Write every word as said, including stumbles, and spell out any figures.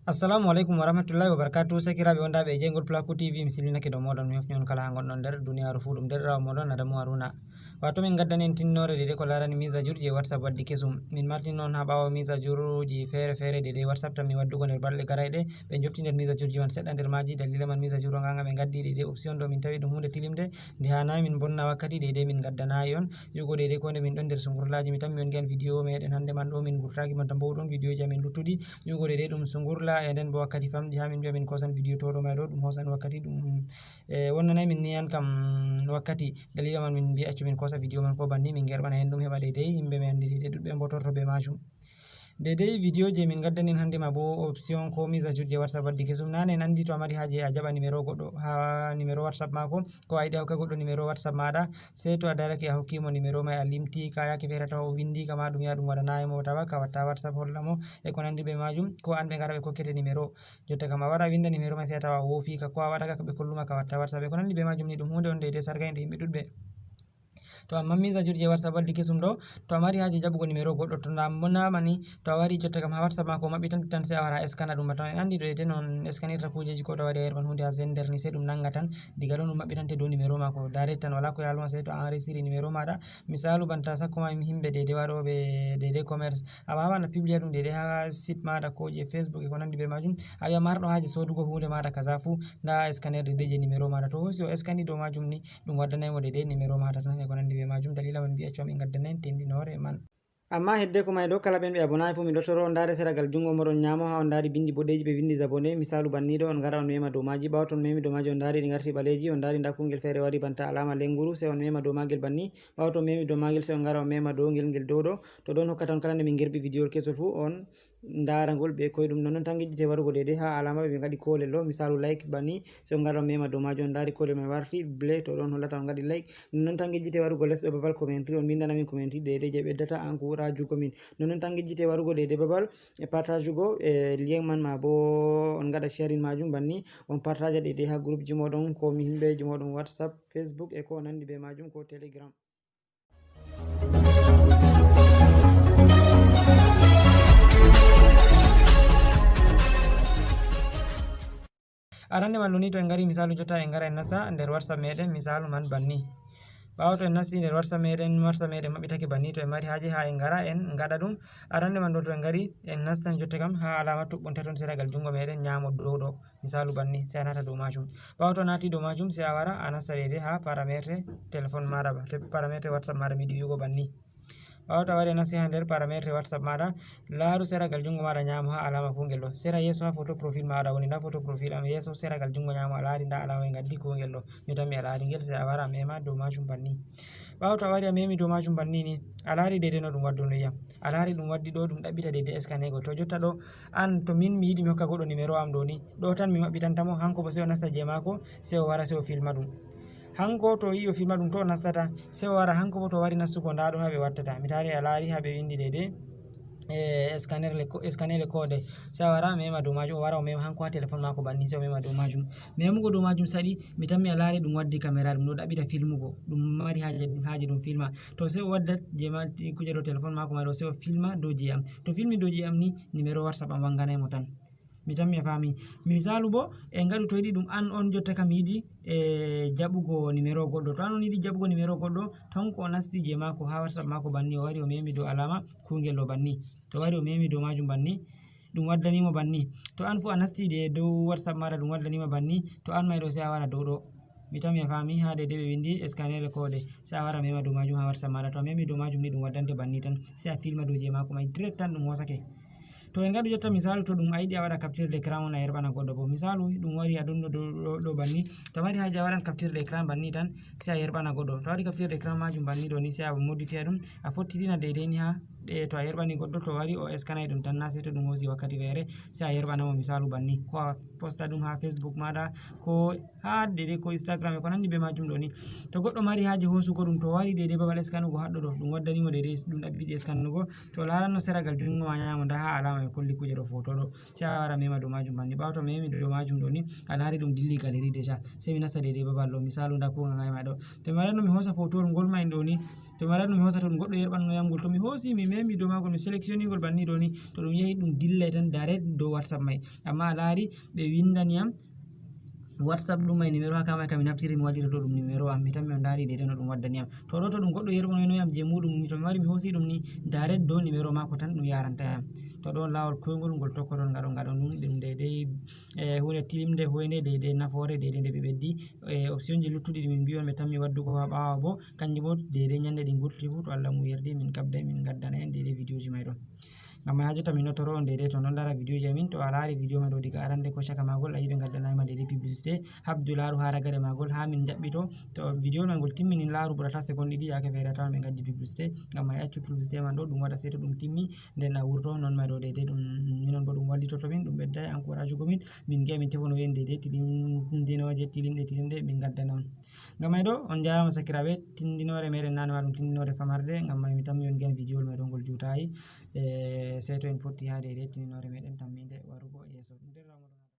Assalamu aleykum wa rahmatullahi wa barakatuh. Sakiraaɓe wondaaɓe e jeyngol Placo T V, mi silminake dow mooɗon, mi hofni on kala haa ngonɗon nder duniyaaru fuu. Ɗum deerɗiraawo mooɗon Adamu Haruna. Waato min ngaddanen tinnoore deydey ko laarani mise à jour ji e WhatsApp waddi kesum. Min martin noon haa ɓaawo mise à jour ji feere feere deydey WhatsApp tan mi waddugo nder balɗe garayɗe. Ɓe njofti nder mise à jour ji man seɗɗa nder maaji. Daliila man mise à jour o ngaanga ɓe ngaddi deydey option ɗo min tawi ɗum huunde tilimde. Nde haanaay min mbonna wakkati deydey min ngaddanaay on. Yugo deydey ko nde min ɗon nder sungurlaaji mi tammi on ngi'an video meɗen hannde man ɗo min ngurtaaki banta mbowɗon video ji amin luttuɗi. Yugo deydey ɗum sungurla e nden bo wakkati famɗi haa min mbi'a min kosan video to ɗo may ɗo ɗum hoosan wakkati ɗum. E, wonnanay min ni an kam wakkati. Dalila man min mbi'a accu min kosa video man ko banni min gerɓana hen ɗum heɓa deydey yimɓe mi anndi deydey ɗuɗɓe mbotorto be majum. Deydey video je min gaddanin hannde ma bo option ko mise à jour je WhatsApp waddi kesum. Nane en anndi to a mari haaje a jaɓa numéro goɗɗo haa numéro WhatsApp maako, ko a yiɗi a hokka goɗɗo numéro WhatsApp maɗa, sey to a darake a hokki mo numéro may a limti ka yaake feere tawa o windi ka ma ɗum ya ɗum waɗanayi mo tawa ka watta WhatsApp holla mo e ko nanndi be majum. Ko an ɓe ngara ɓe kokkete numéro. Jotta kam a wara a winda numéro may sey a tawa a woofi ka ko a waɗa ka ɓe kolluma ka watta WhatsApp e ko nanndi be majum. Ni ɗum huunde on deydey sargayinde yimɓe ɗuɗɓe. To amma mise à jour je WhatsApp waddi kesum ɗo, to a mari haaje jaɓugo numéro goɗɗo to nda mo nama ni, to a wari jotta kam ha WhatsApp ma ko maɓɓitante tan sey a wara a scanna ɗum ma tan. En andi ɗo ete non scanirta kujeji ko to a waɗi a yerɓan hunde ha sender ni sey ɗum nanga tan. Diga ɗon ɗum maɓɓitante dow numéro ma ko direct tan wala ko yaluma sey to a enregistriri numéro maɗa. Misalu banta sakko ma himɓe deydey waɗoɓe deydey commerce a wawan a publia ɗum deydey ha site maɗa ko je Facebook e ko nandi be majum. A wiya marɗo haaje sodugo hunde maɗa kaza fu nda scanner deydey je numéro maɗa to hosi o scanni dow majum ni ɗum waddanay mo deydey numéro maɗa tan e ko nanndi be majum. Dalila man mbi'a accu am en ngaddanay en tendinoore man. Amma hedde ko may ɗo kala ɓen ɓe abonaay fuu mi ɗo toro on ndaare seragal junngo moɗon nyaamo haa on ndaari binndi boɗeeji ɓe winndi zabone misaalu banni ɗo on ngara on mema dow maaji ɓaawo to on memi dow maaji on ndaari ɗi ngarti ɓaleeji on ndaari nda kungel feere wari banta alaama lenguru sey on mema dow maagel banni ɓaawo to on memi dow maagel sey on ngara on mema dow ngel ngel dow ɗo to ɗon hokkata on kala nde min ngerɓi vidiyowol kesol fuu on ndaarangol be koyɗum. Nonnon tan ngejjite warugo deydey haa alaama ɓe ɓe ngaɗi koolel ɗo misaalu like banni sey on ngara on mema dow maajo on ndaari koolel man warti ble to ɗon hollata on ngaɗi like. Nonnon tan ngejjite warugo les ɗo babal commentri on mbindana min commentri deydey je ɓeddata encourajugo min. Nonnon tan ngejjite warugo deydey babal e partagugo e lien man ma bo on ngaɗa sharing majum banni on partaja deydey haa groupe ji moɗon ko mi himɓeji moɗon WhatsApp, Facebook e ko nanndi be majum ko Telegram. Arande man ɗoni to en ngari misalu jotta en ngara en nasta nder WhatsApp meɗen misalu man banni. Ɓaawo to en nasti nder WhatsApp meɗen WhatsApp meɗen maɓɓitake banni to en mari haaje haa en ngara en ngaɗa ɗum. Arande man ɗo to en ngari en nastan jotta kam haa alama tuɓɓonta ton seragal junngo meɗen nyaamo dow ɗo. Misalu banni sey a nata dow majum. Ɓaawo to a nati dow majum sey a wara a nasta deydey haa parametre téléphone maɗa ba te- parametre WhatsApp maɗa mi yiɗi wi'ugo banni. Ɓaawo to a wari a nasti haa nder parametre WhatsApp maɗa laaru seragal junngo maɗa nyaamo haa alama kungel ɗo sera yeeso haa photo profil maɗa woni nda photo profil am yeeso seragal junngo nyaamo a laari nda alama e ngaddi kungel ɗo mi tammi a laari ngel sey a wara a mema dow majum banni. Ɓaawo to a wari a memi dow majum banni ni a laari deydey no ɗum wadduno yiyam a laari ɗum waddi ɗo ɗum ɗaɓɓita deydey scannego to jotta ɗo an to min mi yiɗi mi hokka goɗɗo numéro am ɗo ni ɗo tan mi maɓɓitanta mo hanko bo sey o nasta je maako sey o wara sey o filma ɗum. Hanko to o yi'i o filma ɗum to o nastata sey o wara hanko bo to o wari nastugo nda ɗo haa ɓe wattata mi taari a laari haa ɓe windi deydey e scanner le code sey a wara a mema dow majum o wara o mema hanko haa téléphone maako banni sey o mema dow majum. Memugo dow majum saɗi mi tammi a laari ɗum waddi caméra ɗum ɗo ɗaɓɓita filmugo ɗum mari haaje haaje ɗum filma to sey o waddat je ma kuje ɗo téléphone maako ma ɗo sey o filma dow je am to filmi dow je am ni numéro WhatsApp am wanganay mo tan. Mi tammi a faami. Misalu bo e ngaɗu to yiɗi ɗum an on jotta kam yiɗi e jaɓugo numéro goɗɗo to an on yiɗi jaɓugo numéro goɗɗo ton ko o nasti je maako haa WhatsApp maako banni o wari o memi dow alama kungel ɗo banni to wari o memi dow majum banni ɗum waddanimo banni to an fu a nasti de dow WhatsApp maɗa ɗum waddanima banni to an may ɗo sey a wara dow ɗo. Mi tammi a faami haa deydey ɓe windi scanner code sey a wara mema dow majum haa WhatsApp maɗa to a memi dow majum ni ɗum waddante banni tan sey a filma dow je maako may direct tan ɗum hosake. To en ngaɗu jotta misalu to ɗum a yiɗi a waɗa capture d'écran on a yerɓana goɗɗo bo misalu ɗum wari a ɗon ɗo ɗo banni to a mari haaje a waɗan capture d'écran banni tan sey a yerɓana goɗɗo to a waɗi capture d'écran majum banni ɗo ni sey a modifiya ɗum a fottitina deydey ni haa ɗe to a yerɓani goɗɗo to wari o scanay ɗum tan na sey to ɗum hoosi wakkati feere sey a yerɓana mo misalu banni ko a posta ɗum haa Facebook maɗa ko haa deydey ko Instagram e ko nanndi be majum ɗo ni. To goɗɗo mari haaje hoosugo ɗum to wari deydey babal scanugo haɗɗo ɗo ɗum waddanimo deydey ɗum ɗaɓɓiɗi scannugo to laaranno seragal junngo ma nyaamo nda haa alama ɓe kolli kuuje ɗo foto ɗo sey a wara mema dow majum banni ɓaawo to memi dow majum ɗo ni a laari ɗum dilli galerie déjà sey mi nasta deydey babal ɗo misalu nda kuugal ngay ma ɗo to mi waɗanno mi hoosa fotowol ngol ma en ɗo ni to mi waɗanno mi hoosa to ɗum goɗɗo yerɓanno yam ngol to mi hoosi mi Emi dow maagol mi sélectionnigol banni ɗo ni, to ɗum yahi ɗum dillay tan direct dow WhatsApp may. Amma a laari ɓe winndani yam WhatsApp ɗum may numéro haa kama kam mi naftiri mi waɗiri ɗo ɗum numéro am, mi tan mi on ndaari deydey no ɗum waddani yam. To ɗo to ɗum goɗɗo yerɓonoyno yam je muɗum ni, to mi wari mi hoosi ɗum ni direct dow numéro maako tan ɗum yaranta yam. To ɗon laawol koyngol ngol tokkoton ngaɗon ngaɗon ɗum ɗum deydey e huunde tilimde hoynde deydey nafoore deydey nde ɓe ɓeddi. E option ji luttuɗi ɗi min mbiyon ɓe tan mi waddugo haa ɓaawo bo kanjum bo deydey ñande ɗi ngurti fuu to Allah mum yerdi min kabday min ngaddana en deydey vidéo ji may ɗon. Ngam may haa jotta min nottoro on deydey to non ndara vidéo ji amin, to a laari vidéo may ɗo diga arande ko caka maagol a yiɗi ɓe ngaddanay ma deydey publicité, habdu laaru haa ragare maagol haa min njaɓɓito. To vidéo may ngol timmini laaru ɓurata seconde ɗiɗi yaake feere a tawan ɓe ngaddi publicité. Ngam may accu publicité man ɗo ɗum waɗa sey to ɗum timmi nden a wurto non may ɗo deydey ɗum minon bo ɗum wallitoto min ɗum ɓedday encourage ugo min min ngi'a min tefono en deydey tilindinooje tilimɗe tilimɗe min ngaddana on. Ngam may ɗo on njaarama sakiraaɓe tindinoore meɗen nane ma ɗum tindinoore famarde ngam may mi tammi on ngi'an vidéo may ɗo ngol juutayi. E sey to en potti haa deydey tindinoore meɗen tamminde warugo yeeso.